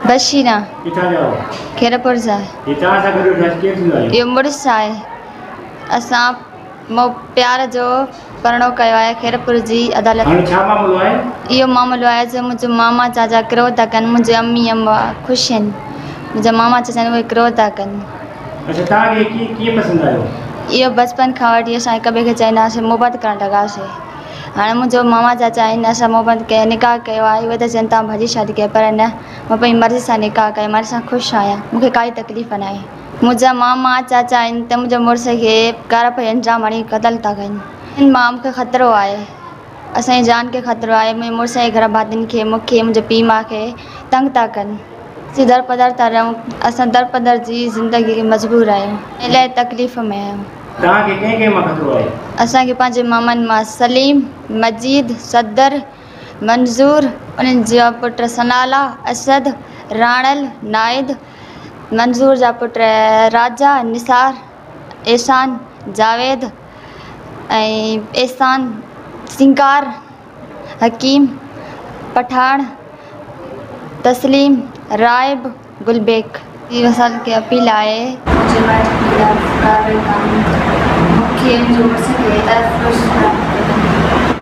بشيرا. ڪٿان جا آهيو؟ خيرپور جا. هي توهان سان گڏ ويٺو آهي ڪير ٿيندو آهي اهو؟ مڙس آهي. اسان مون پيار جو پرڻو ڪيو آهي خيرپور جي عدالت. هاڻي ڇا معاملو آهي؟ اهو معاملو آهي جو منهنجو ماما چاچا ڪروڌ ٿا ڪن منهنجي امي ابا خوش آهن منهنجا ماما چاچا آهن اهي ڪروڌ ٿا ڪن. اڇا توهان کي ڪيئن ڪيئن پسند آيو؟ اهو بچپن کان وٺي اسان هڪ ٻئي کي چاهيندا هئاسين محبت ڪرڻ لڳاسين. هاڻي منهنجو ماما چاچا آهن اسان محبت ڪئي نڪاح ڪيو آهي اهي ته چون ٿا ڀڄي شادي ڪئي پر نه مان پنهنجي مرضي سان نڪاح ڪيو مان ان سان خوش آهيان مون کي ڪائي تڪليف ناهي منهنجا ماما چاچا آهن ته منهنجي مڙس کي ڪارا پئي انجام هڻي قتل ٿا ڪن ان مان مون کي خطرو آهي اسان جي جان کي خطرو آهي منهنجي مڙس جي گهر ڀاتين کي مون کي منهنجي پيء ماء کي تنگ ٿا ڪن اسين در پدر ٿا رهون اسان در پدر جي زندگي کي مجبور آهيون الاهي تڪليف ۾ آهيون. توهان کي ڪنهن ڪنهن مان خطرو آهي؟ اسان کي پنهنجي مامن مان سليم، مجيد، صدر، منظور، انهن جا پٽ ثناءالله، اسد، راڻل، ناهيد، منظور جا پٽ راجا، نثار، احسان، جاويد ۽ احسان، سينگار، حڪيم، پٺاڻ، تسليم، رائب، گل بيگ. جي وسعت کي اپيل آهي. منهنجي مائٽ خلاف ڪارروائي قانون مون کي منهنجي مڙس کي تحفظ فراهم.